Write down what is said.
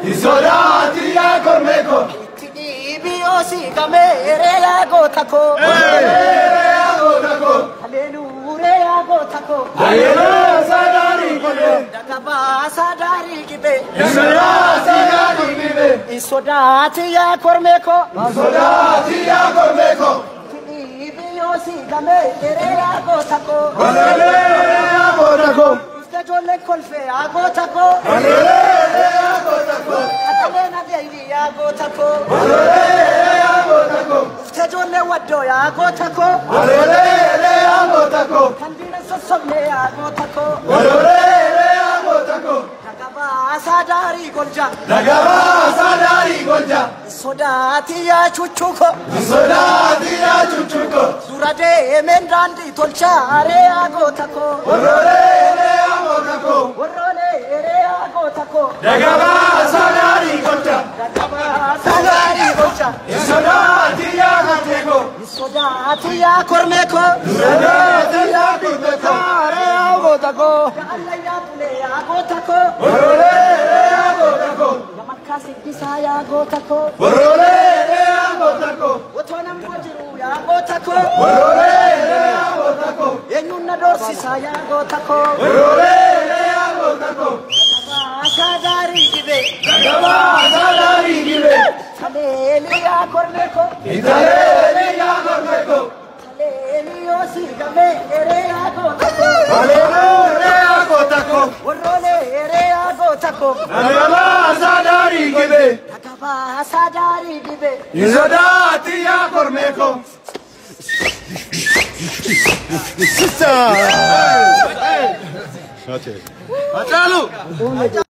Sodaati yaa kormee koo. Itti dhiibii yoo si gamee eree yaa goota koo. Eree yaa goota koo. Haleeluu ree yaa goota koo. Haleeluu sadaarii gibee. Dagabaa sadaarii gibee. Sodaati yaa gibee. Sodaati yaa kormee koo. Sodaati yaa kormee koo. Itti dhiibii yoo si gamee eree yaa goota koo. Haleelee yaa goota koo. Dhufte ijoolleen kolfee yaa goota koo. Haleelee yaa goota koo. Qaxalee nageeyyi yaa goota koo. Haleelee yaa goota koo. Dhufte ijoolleen waddoo yaa goota koo. Haleelee yaa goota koo. Kan diina sossobne yaa goota koo. Haleelee yaa goota koo. Dagabaa sadaarii golja. Dagabaa sadaarii golja. Sodaati yaa chuchuko. Sodaati yaa chuchuko. Dura deemeen daandii tolchaa ree yaa goota koo. Warroolee yaa goota koo. Warroolee ree yaa goota koo. Dagabaa sadaarii golja. Dagabaa sadaarii golja. Sodaati yaa haatee koo. Sodaati yaa kormee koo. Sodaati yaa kormee koo. Ree yaa goota koo. Jaallayyaa tulee yaa goota koo. Warroolee yaa goota koo. Gamakkaa siddisaa yaa goota koo. Warroolee yaa goota koo. Otoo namni jiru yaa goota koo. Warroolee yaa goota koo. Eenyuun na doorsisaa yaa goota koo. Warroolee yaa goota koo. Dagabaa sadaarii gibee. Dagabaa sadaarii gibee. Taleelii yaa kormee koo. Italeelee yaa kormee koo. Taleelii yoo si gamee eree yaa goota koo. Haleelee yaa goota koo. Warroolee eree yaa goota koo. Dagabaa sadaarii gibee. Dagabaa sadaarii gibee. Sodaati yaa kormee koo. Hachalu.